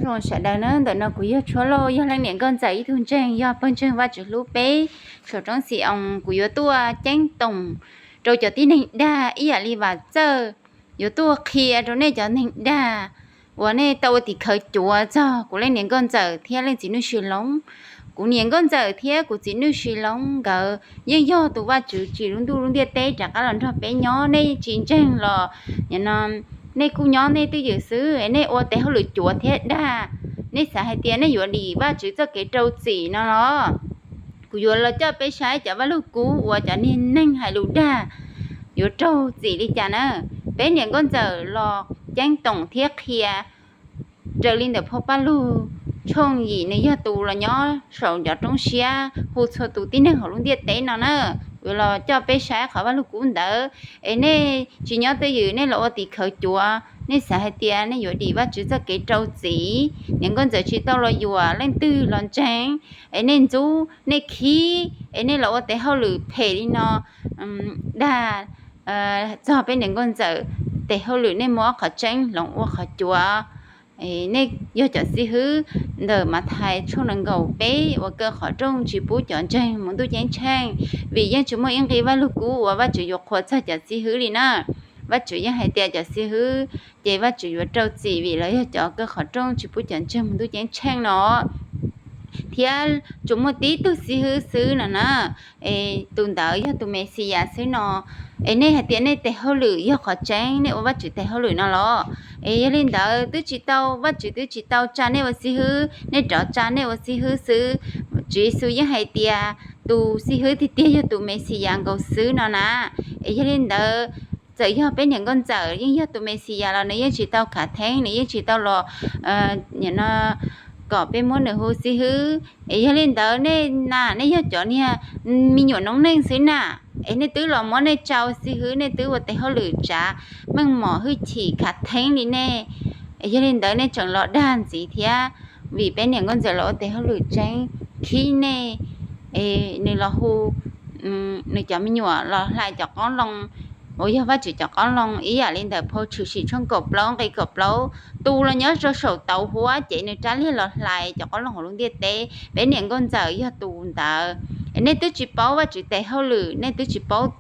Nyob zoo sawv daws na, ntawm no kuv yog Tshuab Lauj, yog leej niam nkauj ntxawm ib tug ntseeg, yog pawg ntseeg Vajtswv hlub peb saum roob Xi-oos. Kuv yuav tuaj ceeb toom rau cov tib neeg dag ib yam li Vam Txawj, yuav tuaj qhia rau nej cov neeg dag uas nej tau ua tim khawv cuav txog kuv leej niam nkauj ntxawm thiab leej txiv Nuj Sis Loov. Kuv niam nkauj ntxawm thiab kuv txiv Nuj Sis Loov nkawd yeej yog tus Vajtswv tsim lub ntuj lub ntiaj teb rov qab los nrog peb nyob. Nej tsis ntseeg los, no, nej kuj nyob nej twj ywm xwb, nej ua tes hauj lwm cuav thiab dag, nej xav hais tias nej yuav dim Vajtswv txoj kev rau txim no los? Kuv yuav los coj peb saib cov vaj lug kub uas cov niag neeg hais lus dag yuav raug txim li cas na. Peb niam nkauj ntxawm los ceeb toom thiab qhia raws li ntawm phau Paj Lug tshooj yim, nws yog tus los nyob saum ncov roob siab hu txhua tus tib neeg hauv lub ntiaj teb no na. Kuv yuav los coj peb saib qhov vaj lug kub ntawd. Es nej tsis nyob twj ywm, nej los ua tim khawv cuav, nej xav hais tias nej yuav dim Vajtswv txoj kev rau txim. Niam nkauj ntxawm tsis tau los yuam leej twg los ntseeg, es nej ntxub nej khib, es nej los ua tes hauj lwm phem li no dag txog peb niam nkauj ntxawm tes hauj lwm. Nej muab qhov tseeb hloov ua qhov cuav. Nej yog cov xib hwb ntawm Mathais tshooj nees nkaum peb uas kaw qhov rooj tsis pub cov ntseeg mus ntuj ceeb tsheej, vim yeej tsis muaj ib nqi vaj lug kub uas Vajtswv yuav qhuas txog cov xib hwb li na. Vajtswv yeej hais tias cov xib hwb ces Vajtswv yuav rau txim vim lawv yog cov kaw qhov rooj tsis pub cov ntseeg mus ntuj ceeb tsheej no. Thiab tsuas muaj tib tug xib hwb xwb no na, tus ntawd yog tus Mexiyas xwb no. Es nej hais tias nej tes hauj lwm yog qhov tseeb, nej ua Vajtswv tes hauj lwm no los? Es yog li ntawd twb tsis tau, Vajtswv twb tsis tau tsa nej ua xib hwb, nej rov tsa nej ua xib hwb xwb. Tswv Yexus yeej hais tias tus xib hwb tiag tiag yog tus Mexiyas nkaus xwb no na. Es yog li ntawd, txawm yog peb niam nkauj ntxawm yeej yog tus Mexiyas los nws yeej tsis tau khav theeb, nws yeej tsis tau los kom peb muab nws hu xib hwb. Es yog li ntawd nej na, nej yog cov niag me nyuam noob neej xwb na, es nej twb los muab nej tsa ua xib hwb, nej twb ua tes hauj lwm tsav meej mom hwj chim khav theeb li nej. Es yog li ntawd nej tseem los dag ntxiv thiab, vim peb niam nkauj ntxawm los ua tes hauj lwm tseeb khib nej. Es nws los hu nws cov me nyuam los hlais cov qoob loo uas yog Vajtswv cov qoob loo ib yam li ntawm phau Tshwm Sim tshooj kaum plaub nqi kaum plaub, tus los nyob rau saum tauv huab ces nws rab liag los hlais cov qoob loo hauv lub ntiaj teb. Peb niam nkauj ntxawm yog tus ntawd. Es nej twb tsis paub Vajtswv tes hauj lwm, nej twb tsis paub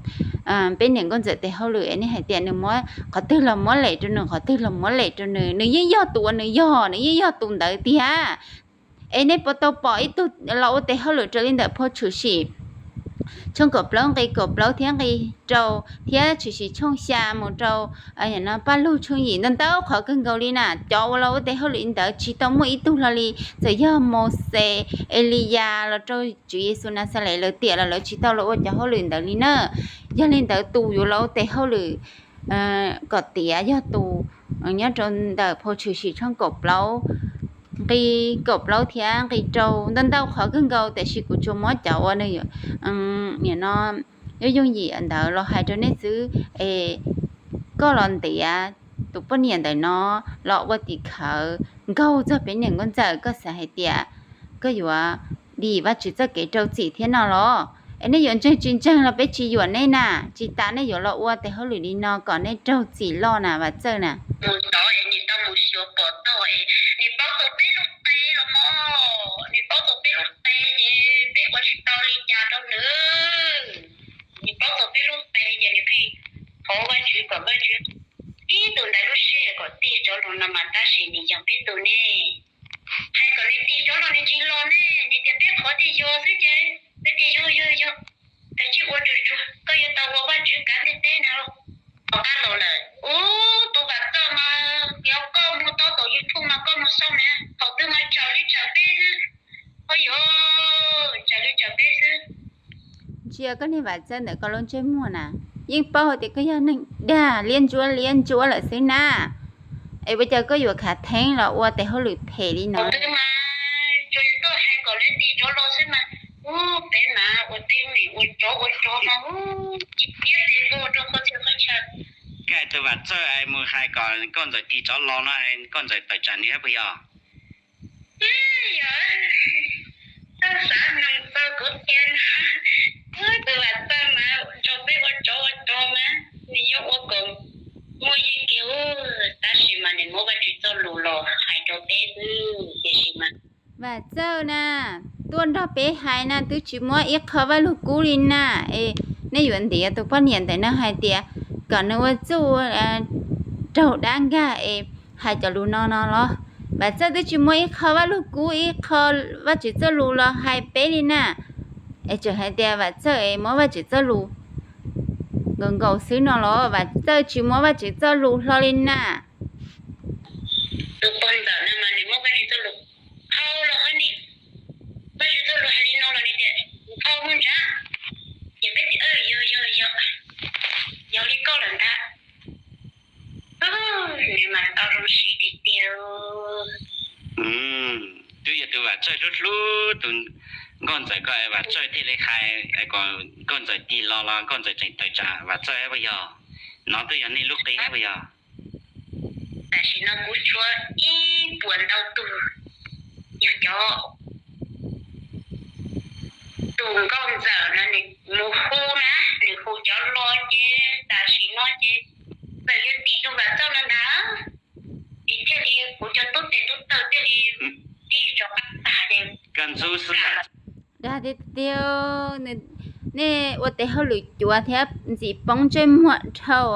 peb niam nkauj ntxawm tes hauj lwm, es nej hais tias nws muab qhov twg los muab lem rau nws, qhov twg los muab lem rau nws. Nws yeej yog tus uas nws yog, nws yeej yog tus ntawd tiag. Es nej puas tau pom ib tug los ua tes hauj lwm raws li ntawm phau Tshwm Sim tshooj kaum plaub nqi kaum plaub thiab nqi rau, thiab Tshwm Sim tshooj xya mus rau Paj Lug tshooj yim, ntau ntau qhov kawg nkaus li na. Cov uas los ua tes hauj lwm ntawd tsis tau muaj ib tug hlo li. Txawm yog Mauxes, Eliyas los rau Tswv Yexus Naxales lawv tiam los lawv tsis tau los ua cov hauj lwm ntawd li na. Yog li ntawd tus yuav los ua tes hauj lwm kom tiav yog tus nyob rau ntawm phau Tshwm Sim tshooj kaum plaub nqi kaum plaub thiab nqi rau, ntau ntau qhov kawg nkaus, tiam sis kuv tsuas muab cov uas nws nim no yooj yooj yim ntawd los hais rau nej xwb. Es koj los ntiav tus poj niam ntawm no los ua tim khawv nkaug txog peb niam nkauj ntxawm, koj xav hais tias koj yuav dim Vajtswv txoj kev rau txim thiab no los? Es nej yuav ntseeg tsis ntseeg los peb tsis yuam nej na, tsis tas nej yuav los ua tes hauj lwm li no kom nej raug txim loj na Vam Txawj na. Mus tod es nws tau mus xyuas pom txog es nws paub tau peb lub qe los mas, nws paub tau peb lub qe ces peb ua tsis tau li cas rau nws. Nws paub tau peb lub qe ces nws pheej thov Vajtswv kom Vajtswv ib tug ntawd lub siab kom tig rov los no mas tab sis nws yog peb tus ne. Hais kom nws tig rov los nws tsis los ne, nws tias peb qhov tias yog xwb ces peb tias yog yog yog. Tab sis ua tsuag tsuag koj yuav tau ua Vajtswv kav ntiaj teb na. Qhov qab laus lawm ub, tus Vam Txawj mas yog koj mus tau tom YouTube mas koj mus xauj na, thaum twg mas tsawm li tsawm peb xwb. Ua yog tsawm li tsawm peb xwb. Ntsia koj niag Vam Txawj ntawm koj lub ntsej muag na, yeej paub hais tias koj yog neeg dag liab ntsuab liab ntsuab lawm xwb na. Es ua cas koj yuav khav theeb los ua tes hauj lwm phem li no? Thaum twg mas tsuas tuaj hais kom lawv tig rov los xwb mas, ub, peb mas ua teb ua tsov ua rog mas ub, ci tiab tes vog rau qhov txhia qhov chaw. Koj tus Vam Txawj mus hais kom nkauj ntxawm tig rov los no, nkauj ntxawm tawm tsam nws puas yog? Yog, koj xav noog txog kuv qhia no, tus Vam Txawj mas nrog peb ua tsov ua rog mas nws yeej ua kom muaj yeej kiag, tab sis mas nws muab Vajtswv txoj lus los hais rau peb xwb. Vam Txawj na, tuaj nrog peb hais na twb tsis muab ib qho Vaj Lug Kub li na. Es nej yuav ntiav tus poj niam ntawm no hais tias kom nws ua txuj raug dab nkag es hais cov lus no no los? Vam Txawj twb tsis muab ib qho Vaj Lug Kub ib qho Vajtswv txoj lus los hais peb li na. Es tseem hais tias Vam Txawj es muab Vajtswv txoj lus nkaus nkaus xwb no los? Vam Txawj tsis muab Vajtswv txoj lus hlo li na. Tus pog ntawm no mas nws muab Vajtswv txoj lus hau los hais ni. Vajtswv txoj lus hais li no los nws tias hau mus ntsa. Ces peb tias yog yog yog, yog li koj lawm ntag. Nws mas tau zoo siab tiag tiag. Twb yog tus Vam Txawj hlub hlub tus nkauj ntxawm ko, Vam Txawj thiaj li hais kom nkauj ntxawm tig los los nkauj ntxawm tseem tawm tsam Vam Txawj puas yog? No twb yog nej lub qi puas yog? Tam sim no kuv tshuav ib puas ntau tus, yog cov tus nkauj ntxawm no nws mus hu na, nws hu cov los ces tam sim no ces txawm yog tim tus Vam Txawj no ntag, es thiaj li kuv cov tub tes tub taw thiaj li tig rov qab tas. Dag tiag tiag, nej ua tes hauj lwm cuav thiab ntxim poob ntsej muag dhau.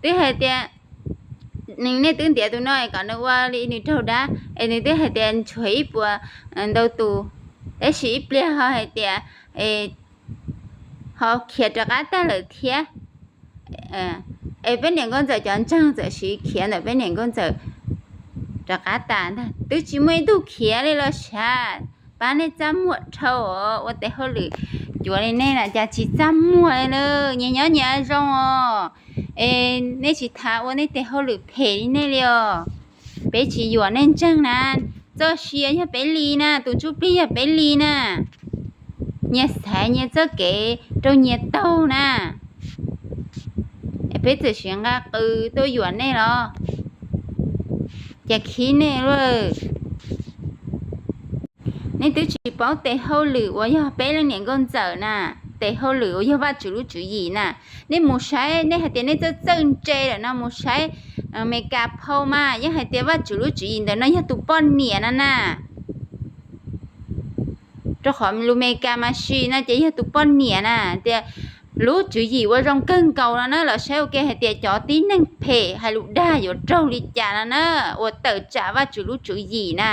Twb hais tias nws, nej twb ntiav tus no es kom nws ua li nws raug dab es nws twb hais tias nchuav ib puas ntau tus, tab sis ib pliag ho hais tias ho khiav rov qab tag lawm thiab. Es peb niam nkauj ntxawm cov ntseeg txawm siv khiav ntawm peb niam nkauj ntxawm rov qab tas ntag, twb tsis muaj ib tug khiav li los sav. Pab nej txaj muag dhau os, ua tes hauj lwm cuav li nej na cas tsis txaj muag li na. Nyias nyob nyias zoo os, es nej tsis tas ua nej tes hauj lwm phem li nej li os. Peb tsis yuam nej ntseeg na, txoj sia yog peb li na, tus ntsuj plig yog peb li na. Nyias xaiv nyias txoj kev rau nyias taug na. Peb txawm siv nqa qws tuaj yuam nej los cas khib nej lawm. Nej twb tsis paub tes hauj lwm uas yog peb leej niam nkauj ntxawm na, tes hauj lwm uas yog Vajtswv lub tswv yim na. Nej mus saib, nej hais tias nej txawj txawj ntse lawm no mus saib Amelikas phau mas yeej hais tias Vajtswv lub tswv yim ntawm no yog tus poj niam no na. Rau qhov lus Amelikas mas sis no ces yog tus poj niam na, tias lub tswv yim ua zoo kawg nkaus no na. Los saib ua ke hais tias cov tib neeg phem hais lus dag yuav raug li cas no na, uas tawm tsam Vajtswv lub tswv yim na.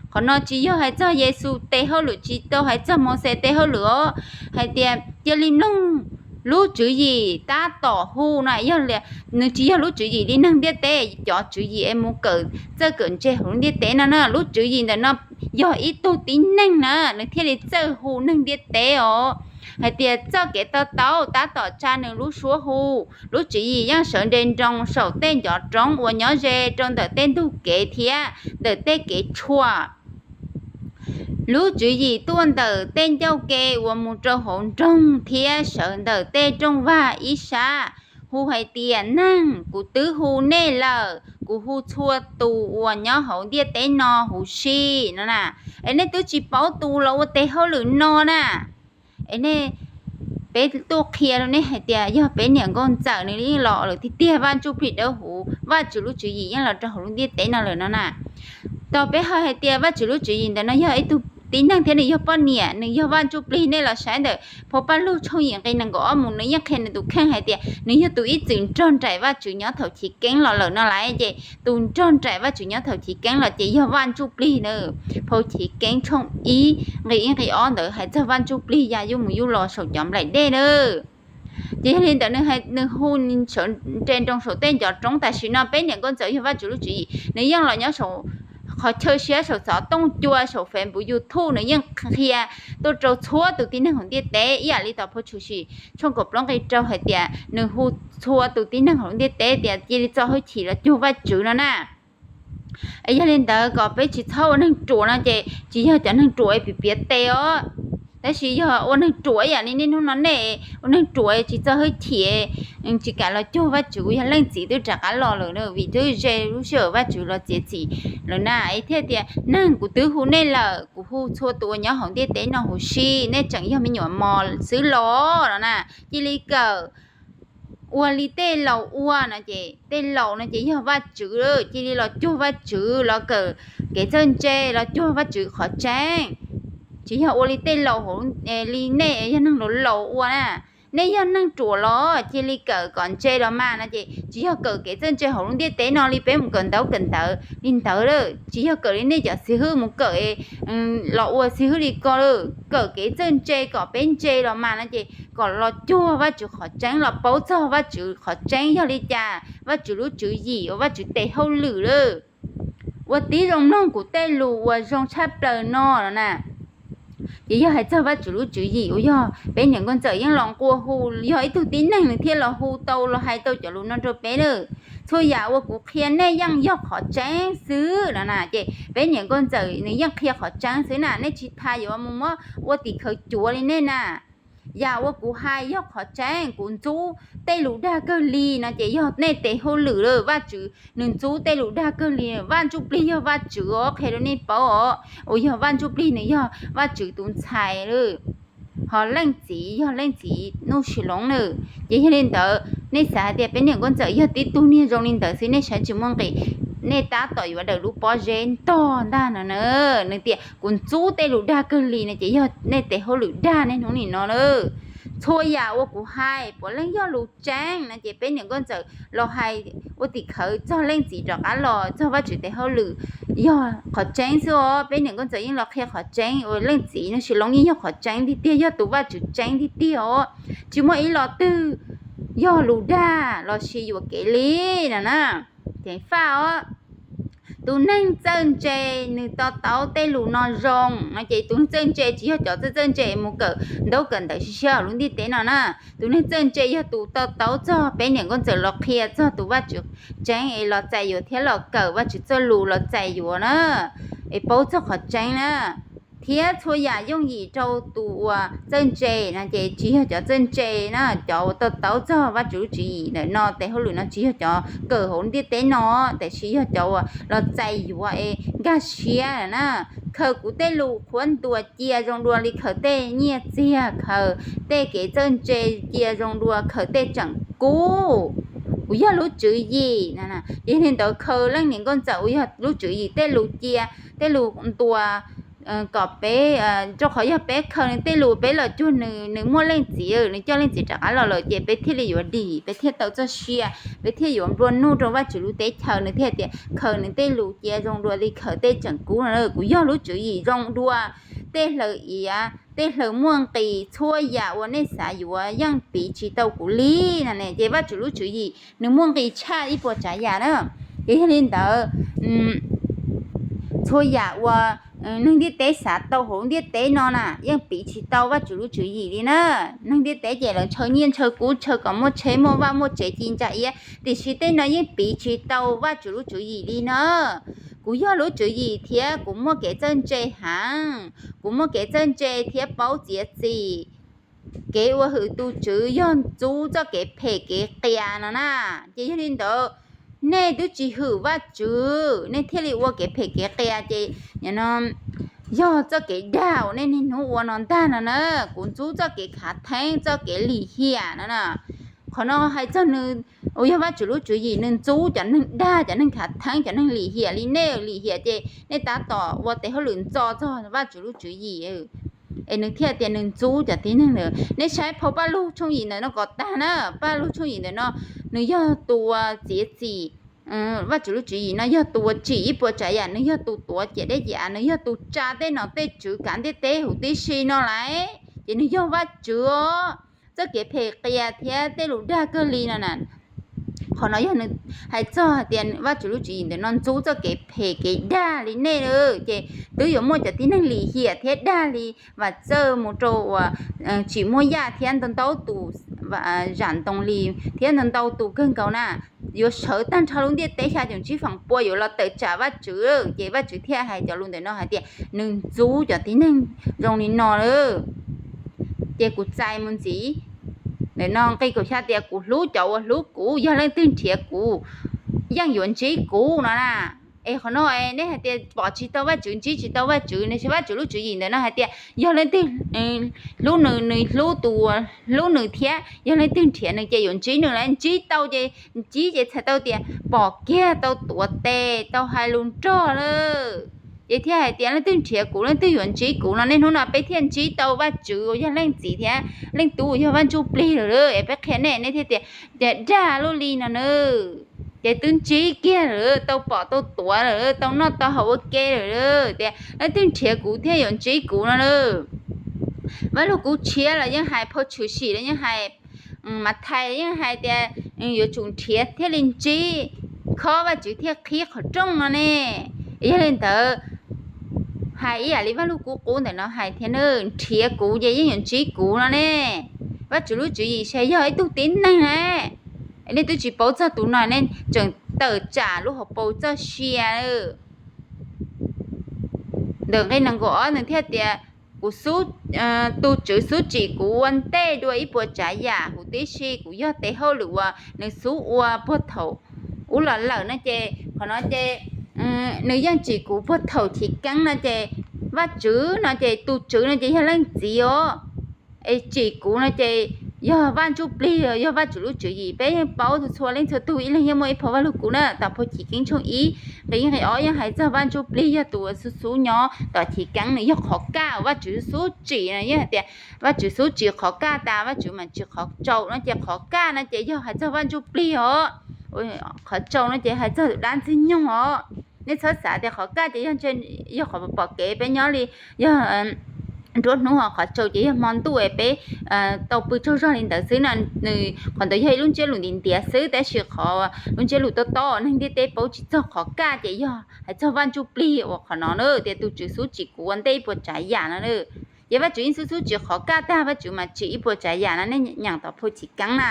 Qhov no tsis yog hais txog Yexus tes hauj lwm, tsis tau hais txog Mauxes tes hauj lwm os, hais tias cia li mloog lub tswv yim tab tom hu no, yog li nws tsis yog lub tswv yim li neeg ntiaj teb cov tswv yim es mus kawm txawj kawm ntse hauv lub ntiaj teb no na. Lub tswv yim ntawm no yog ib tug tib neeg na, nws thiaj li txawj hu neeg ntiaj teb os, hais tias txoj kev to taub tab tom tsa nws lub suab hu. Lub tswv yim yeej sawv nres nroos saum tej ncov roob uas nyob ze rau ntawm tej ntug kev thiab ntawm tej kev tshuam. Lub tswv yim tuaj ntawm tej ncauj ke uas mus rau hauv nroog thiab sawv ntawm tej rooj vag ib sab, hu hais tias, Neeg, kuv twb hu nej lawm, kuv hu txhua tus uas nyob hauv ntiaj teb no huv si no na. Es nej twb tsis paub tus los ua tes hauj lwm no na. Es nej, peb tuaj qhia rau nej hais tias yog peb niam nkauj ntxawm nws yeej los lawm tiag tiag, Vaj Ntsujplig Dawbhuv, Vajtswv lub tswv yim yeej los rau hauv lub ntiaj teb no lawm no na. Tau peb ho hais tias Vajtswv lub tswv yim ntawm no yog ib tug tib neeg thiab nws yog poj niam, nws yog Vaj Ntsujplig, nej los saib ntawm phau Paj Lug tshooj yim nqe nees nkaum ob mus nws yeej qhia nws tus kheej hais tias nws yog tus ib txwm nrog nraim Vajtswv nyob thaum chiv keeb los lawm no lawm. Ces tus nrog nraim Vajtswv nyob thaum chiv keeb los ces yog Vaj Ntsujplig na. Phau chiv keeb tshooj ib nqe ib nqe ob ntawd hais txog Vaj Ntsujplig ya yuj mus yuj los saum cov nplaim dej na. Ces yog li ntawd nws hu nres nroos saum tej ncov roob, tam sim no peb niam nkauj ntxawm yog Vajtswv lub tswv yim, nws yeej los nyob saum qhov chaw siab, saum xov tooj cua, saum Facebook, YouTube, nws yeej qhia tuaj rau txhua tus tib neeg hauv ntiaj teb ib yam li tom phau Tshwm Sim tshooj kaum plaub nqe rau hais tias nws hu txhua tus tib neeg hauv lub ntiaj teb tias cia li txo hwj chim los cuag Vajtswv no na. Es yog li ntawd kom peb tsis txhob ua neeg ruam no ces tsis yog cov neeg ruam es piav piav tes os, tab sis yog ua neeg ruam ib yam li niaj hnub no nej ua neeg ruam tsis txo hwj chim, tsis kam los cuag Vajtswv uas yog Leej Txiv twb rov qab los lawm na, vim twb ze lub sij hawm Vajtswv los txiav txim lawm na. Es thiaj tias, Neeg, kuv twb hu nej lawm, kuv hu txhua tus uas nyob hauv ntiaj teb no huv si, nej tseem yog me nyuam mos xwb los no na. Cia li kawm ua li tej laus ua no ces tej laus no ces yog Vajtswv, cia li los cuag Vajtswv, los kawm kev txawj ntse, los cuag Vajtswv qhov tseeb. Tsis yog ua li tej laus, li nej yog neeg laus laus ua na. Nej yog neeg ruam los cia li kawm kom ntse los mas no ces tsis yog kawm kev txawj ntse hauv lub ntiaj teb no li peb mus kawm ntaub kawm ntawv li ntawd lawm. Tsis yog kawm li nej cov xib hwb mus kawm los ua xib hwb li ko lawm. Kawm kev txawj ntse kom peb ntse los mas no ces kom los cuag Vajtswv qhov tseeb, los paub txog Vajtswv qhov tseeb yog li cas, Vajtswv lub tswv yim uas Vajtswv tes hauj lwm lawm. Ua tib zoo mloog kuv tej lus uas zoo tshaj plaws no no na. Ces yog hais txog Vajtswv lub tswv yim uas yog peb niam nkauj ntxawm yeej los nqua hu, yog ib tug tib neeg nws thiaj los hu tau los hais tau cov lus no rau peb lawm. Txhua yam uas kuv qhia nej yeej yog qhov tseeb xwb no na. Ces peb niam nkauj ntxawm nws yeej qhia qhov tseeb xwb na, nej tsis tas yuav mus muab ua tim khawv cuav li nej na. Yam uas kuv hais yog qhov tseeb, kuv ntxub tej lus dag kawg li no ces yog nej tes hauj lwm lawm. Vajtswv nws ntxub tej lus dag kawg li. Vaj Ntsujplig yog Vajtswv os, qhia rau nej paub os, uas yog Vaj Ntsujplig nws yog Vajtswv tus ntxhais lawm, ho Leej Txiv yog Leej Txiv Nuj Sis Loov lawm. Ces yog li ntawd nej xav hais tias peb niam nkauj ntxawm yog tib tug niag zoo li ntawd xwb, nej saib tsis muaj nqis, nej tab tom yuav daws lub pob zeb ntog ntag no na. Nws tias kuv ntxub tej lus dag kawg li no ces yog nej tes hauj lwm dag nej hnub nim no lawm. Txhua yam uas kuv hais puav leej yog lus tseeb no ces peb niam nkauj ntxawm los hais ua tim khawv txog Leej Txiv rov qab los txog Vajtswv tes hauj lwm yog qhov tseeb xwb os. Peb niam nkauj ntxawm yeej los qhia qhov tseeb uas Leej Txiv Nuj Sis Loov yeej yog qhov tseeb tiag tiag, yog tus Vajtswv tseeb tiag tiag os. Tsis muaj ib lo twg yog lus dag los sis yuam kev li no na. Ceev faj os. Tus neeg txawj ntse nws to taub tej lus no zoo no ces tus neeg txawj ntse tsis yog cov txawj txawj ntse mus kawm ntaub kawm ntawv siab siab hauv lub ntiaj teb no na. Tus neeg txawj ntse yog tus to taub txog peb niam nkauj ntxawm los qhia txog tus Vajtswv tseeb es los txais yuav thiab los kawm Vajtswv txoj lus los txais yuav na, es paub txog qhov tseeb na. Thiab txhua yam yooj yim rau tus uas txawj ntse no ces tsis yog cov txawj ntse na, cov uas to taub txog Vajtswv lub tswv yim ntawm no tes hauj lwm no tsis yog cov kawm hauv ntiaj teb no, tiam sis yog cov uas los txais yuav es nkag siab na. Khaws kuv tej lus qhuav ntuas cia zoo dua li khaws tej nyiaj txiag, khaws tej kev txawj ntse cia zoo dua khaws tej tseem kub. Kuv yog lub tswv yim na. Yog li ntawd khaws leej niam nkauj ntxawm uas yog lub tswv yim tej lus cia, tej lus ntuas kom peb, rau qhov yog peb khaws nws tej lus peb los cuag nws, nws muaj leej txiv, nws coj leej txiv rov qab los lawm ces peb thiaj li yuav dim, peb thiaj tau txoj sia, peb thiaj yuav nplua nuj rau Vajtswv lub teb chaws. Nws thiaj tias khaws nws tej lus cia zoo dua li khaws tej tseem kub no. Kuv yog lub tswv yim zoo dua tej hlaws iav, tej hlaws muaj nqis, txhua yam uas nej xav yuav yeej piv tsis tau kuv li no ne. Ces Vajtswv lub tswv yim nws muaj nqis tshaj ib puas tsav yam na. Ces yog li ntawd, txhua yam uas neeg ntiaj teb xav tau hauv lub ntiaj teb no na yeej piv tsis tau Vajtswv lub tswv yim li na. Neeg ntiaj teb ces lawv ntshaw nyiaj ntshaw kub, ntshaw kom muaj tsheb muaj vaj muaj tsev ci ntsa iab, tiam sis tej no yeej piv tsis tau Vajtswv lub tswv yim li na. Kuv yog lub tswv yim thiab kuv muaj kev txawj ntse heev, kuv muaj kev txawj ntse thiab paub txiav txim. Kev ua hwm tus Tswv yog ntxub txoj kev phem kev qias no na. Ces yog li ntawd, nej twb tsis hwm Vajtswv nej thiaj li ua kev phem kev qias, ces yog txoj kev dag uas nej niaj hnub ua no ntag no na. Kuv ntxub txoj kev khav theeb, txoj kev lim hiam no na. Qhov no hais txog nws uas yog Vajtswv lub tswv yim, nws ntxub cov neeg dag, cov neeg khav theeb, cov neeg lim hiam li nej lim hiam, ces nej tab tom ua tes hauj lwm ntxo txog Vajtswv lub tswv yim. Es nws thiaj tias nws ntxub cov tib neeg ntawd. Nej saib phau Paj Lug tshooj yim ntawm no kom tag na. Paj Lug tshooj yim ntawm no, nws yog tus uas txiav txim. Vajtswv lub tswv yim no yog tus uas tsim ib puas tsav yam, nws yog tus tuav ciam dej ciam av, nws yog tus tsa tej nom tej tswv kav ntiaj teb huv tib si no lauj. Ces nws yog Vajtswv os. Txoj kev phem qias thiab tej lus dag kawg li no na. Qhov no yog nws hais txog hais tias Vajtswv lub tswv yim ntawm no ntxub txoj kev phem kev dag li nej lawm. Ces twb yuav muaj cov tib neeg lim hiam thiab dag li Vam Txawj mus rau uas tsim muaj yaj thiab ntau ntau tus, Zam Ntoo Lis thiab ntau ntau tus kawg nkaus na. Yuav sawv tag nrho lub ntiaj teb xya caum tsib feem pua yuav los tawm tsam Vajtswv. Ces Vajtswv thiaj hais cov lus ntawm no hais tias nws ntxub cov tib neeg zoo li no lawm. Ces kuv txais mus ntxiv. Ntawm no nqe kaum xya tias kuv hlub cov uas hlub kuv, yog leej twg nrhiav kuv yeej yuav ntsib kuv no na. Es qhov no nej hais tias pom tsis tau Vajtswv, ntsib tsis tau Vajtswv, nws Vajtswv lub tswv yim ntawm no hais tias yog leej twg hlub nws, nws hlub tus uas hlub nws thiab yog leej twg nrhiav nws ces yuav ntsib nws lawm. Ntsib tau ces ntsib ces txhais tau tias pom kiag, tau tuav tes, tau hais lus nrog lawm. Ces thiaj hais tias leej twg nrhiav kuv leej twg yuav ntsib kuv no. Nej hnub no peb thiaj ntsib tau Vajtswv uas yog Leej Txiv thiab Leej Tub uas yog Vaj Ntsuj Plig lawm. Es peb qhia nej, nej thiaj tias, ces dag lub li no na. Ces twb ntsib kiag lawm, tau pom tau tuav lawm, tau noj tau haus ua ke lawm. Tias leej twg nrhiav kuv thiaj yuav ntsib kuv no na. Vaj Lug Kub Tshiab los yeej hais, phau Tshwm Sim los yeej hais, Mathais yeej hais tias yuav tsum nrhiav thiaj li ntsib, khob Vajtswv thiaj qhib qhov rooj no ne. Yog li ntawd, hais ib yam li Vaj Lug Kub Qub ntawm no hais thiab, nrhiav kuv ces yeej yuav ntsib kuv no ne. Vajtswv lub tswv yim ces yog ib tug tib neeg ne. Nej twb tsis paub txog tus no, nej tseem tawm tsam lub hauv paus txoj sia. Ntawm nqe nees nkaum ob nws thiaj tias, kuv, tus Tswv xub tsim kuv ua ntej dua ib puas tsav yam huv tib si, kuv yog tes hauj lwm uas nws xub ua puag thaum ub los lawm no ces qhov no ces nws yeej tsim kuv puag thaum chiv keeb no ces Vajtswv no ces tus Tswv no ces yog Leej Txiv os. Es tsim kuv no ces yog Vaj Ntsuj Plig, yog Vajtswv lub tswv yim. Peb yeej paub txhua leej txhua tug, ib leeg yeej muaj ib phau Vaj Lug Kub na, tom phau Chiv Keeb tshooj ib nqe ib nqe ob yeej hais txog Vaj Ntsuj Plig yog tus uas xub xub nyob tom chiv keeb, nws yog qhov kaj uas Vajtswv xub tsim no. Yeej hais tias Vajtswv xub tsim qhov kaj tas Vajtswv mam tsim qhov tsau no ces qhov kaj no ces yog hais txog Vaj Ntsuj Plig os. Qhov tsau no ces hais txog tus dab ntxwg nyoog os. Nej txhob xav tias qhov kaj ces yog, yog qhov pom kev peb nyob li, yog nruab hnub, ho qhov tsau ces yog hmo ntuj es peb tau pw tsaug zog li ntawd xwb no. Nws qhov ntawd yog ib lub ntsiab lus ntiav ntiav xwb, tab sis qhov lub ntsiab lus tob tob neeg ntiaj teb paub tsis txog qhov kaj ces yog hais txog Vaj Ntsuj Plig uas qhov no na, tias tus Tswv xub tsim kuv ua ntej ib puas tsav yam no na. Ces Vajtswv yeej xub xub tsim qhov kaj tag Vajtswv mas tsim ib puas tsav yam no. Nej nyeem tom phau Chiv Keeb na,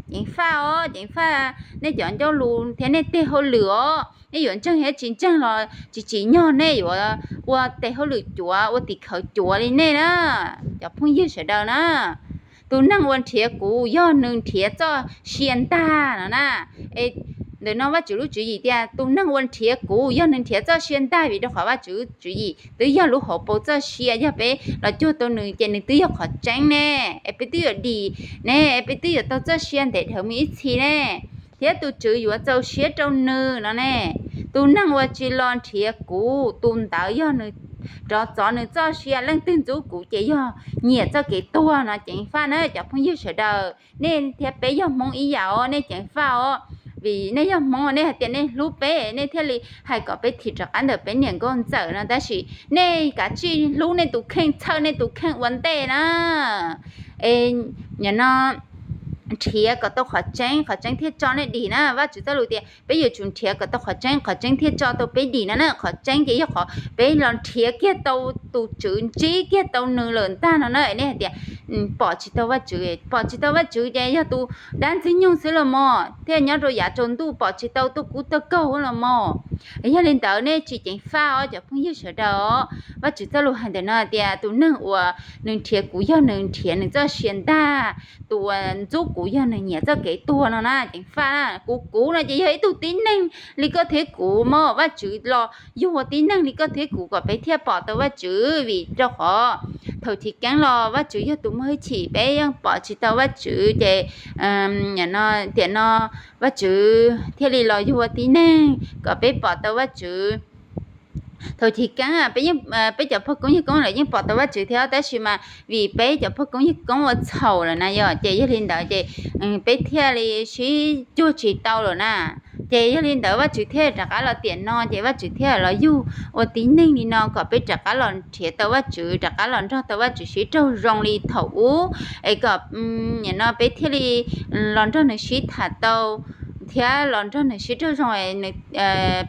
ceev faj os, ceev faj nej cov ncauj lus thiab nej tes hauj lwm os. Nej yuav ntseeg thiab tsis ntseeg los tsis tsim nyog nej yuav ua tes hauj lwm cuav, ua tim khawv cuav li nej na, cov phooj ywg sawv daws na. Tus neeg uas nrhiav kuv yog nws nrhiav txoj sia ntag no na. Es ntawm no Vajtswv lub tswv yim tias tus neeg uas nrhiav kuv yog nws nrhiav txoj sia ntag, vim rau qhov Vajtswv tswv yim twb yog lub hauv paus txoj sia, yog peb los cuag tau nws ces nws twb yog qhov tseeb ne. Es peb twb yuav dim ne, es peb twb yuav tau txoj sia ntev dhawv mus ib txhis ne, thiab tus Tswv yuav txaus siab rau nws no ne. Tus neeg uas tsis los nrhiav kuv, tus ntawd yog nws rov txov nws txoj sia, leej twg ntxub kuv ces yog nyiam txoj kev tuag no. Ceev faj na cov phooj ywg sawv daws, nej thiab peb yog Hmoob ib yam os, nej ceev faj os. Vim nej yog Hmoob, nej hais tias nej hlub peb, nej thiaj li hais kom peb thim rov qab ntawm peb niam nkauj ntxawm no, tab sis nej kav tsij hlub nej tus kheej, txhawj nej tus kheej ua ntej na. Es nim no nrhiav kom tau qhov tseeb, qhov tseeb thiaj tso nej dim na. Vajtswv txoj lus tias peb yuav tsum nrhiav kom tau qhov tseeb, qhov tseeb thiaj tso tau peb dim no na. Qhov tseeb ces yog qhov peb los nrhiav kiag tau tus Tswv, ntsib kiag tau nws lawm ntag no na. Nej hais tias pom tsis tau Vajtswv, pom tsis tau Vajtswv ces yog tus dab ntxwg nyoog xwb los mog, thiaj nyob rau yav tsaus ntuj pom tsis tau tuaj kub tuaj kaug los mog. Yog li ntawd nej tsis ceev faj os cov phooj ywg sawv daws os. Vajtswv txoj lus hais ntawm no hais tias tus neeg uas nws nrhiav kuv yog nws nrhiav nws txoj sia ntag, tus uas ntxub kuv yog nws nyiam txoj kev tuag no na. Ceev faj na, kuv, kuv no ces yog ib tug tib neeg li koj thiab kuv mog. Vajtswv los yug ua tib neeg li koj thiab kuv kom peb thiaj pom tau Vajtswv, vim rau qhov thaum chiv keeb los Vajtswv yog tus muaj hwj chim, peb yeej pom tsis tau Vajtswv ces tiam no Vajtswv thiaj li los yug ua tib neeg kom peb pom tau Vajtswv. Thaum chiv keeb peb, peb cov pog koob yawg koob lawv yeej pom tau Vajtswv thiab, tab sis mas vim peb cov pog koob yawg koob ua txhaum lawm na yog, ces yog li ntawd ces peb thiaj li sib cuag tsis tau lawm na. Ces yog li ntawd Vajtswv thiaj rov qab los tiam no, ces Vajtswv thiaj los yug ua tib neeg li no kom peb rov qab los nrhiav tau Vajtswv, rov qab los nrog tau Vajtswv sib raug zoo li thaum ub, es kom nim no peb thiaj li los nrog nws sib tham tau thiab los nrog nws sib raug zoo,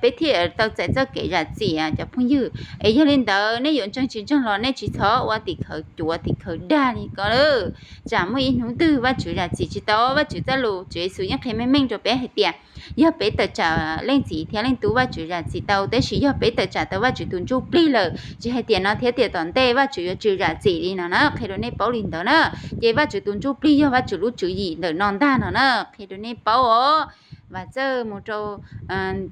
peb thiaj tau txais txoj kev zam txim cov phooj ywg. Es yog li ntawd nej yuav ntseeg tsis ntseeg los nej tsis txhob ua tim khawv cuav tim khawv dag li ko lawm. Tsam muaj ib hnub twg Vajtswv zam txim tsis tau, Vajtswv txoj lus Tswv Yexus yeej qhia meej meej rau peb hais tias yog peb tawm tsam Leej Txiv thiab Leej Tub Vajtswv zam txim tau, tab sis yog peb tawm tsam tau Vajtswv tus Ntsuj Plig lawm, tsis hais tias no thiab tiam tom ntej Vajtswv yuav tsis zam txim li no na, qhia rau nej paub li ntawd na. Ces Vajtswv tus Ntsuj Plig yog Vajtswv lub tswv yim ntawm no ntag no na, qhia rau nej paub os. Vam Txawj mus rau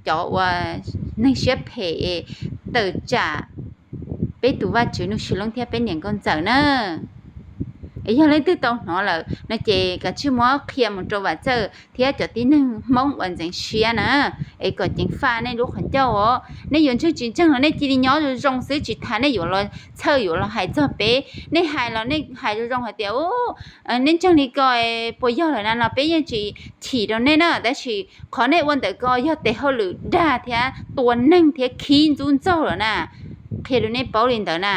cov uas neeg siab phem tawm tsam peb tus Vaj Tswv Nuj Sis Loob thiab peb niam nkauj ntxawm na. Es yog leej twg tau hnov lawm no ces kav tsij muab qhia mus rau Vam Txawj thiab cov tib neeg Hmoob uas ntxeev siab na, es kom ceev faj nej lub qhov ncauj os. Nej yuav ntseeg tsis ntseeg los nej cia li nyob zoo zoo xwb, tsis tas nej yuav los txhawj yuav los hais txog peb. Nej hais los nej hais zoo zoo hais tias, u, nej ntseeg li ko puas yog lawm na no peb yeej tsis chim rau nej na, tab sis qhov nej ua ntawm ko yog tes hauj lwm dag thiab tua neeg thiab khib ntxub ntxaug lawm na. Qhia rau nej paub li ntawd na.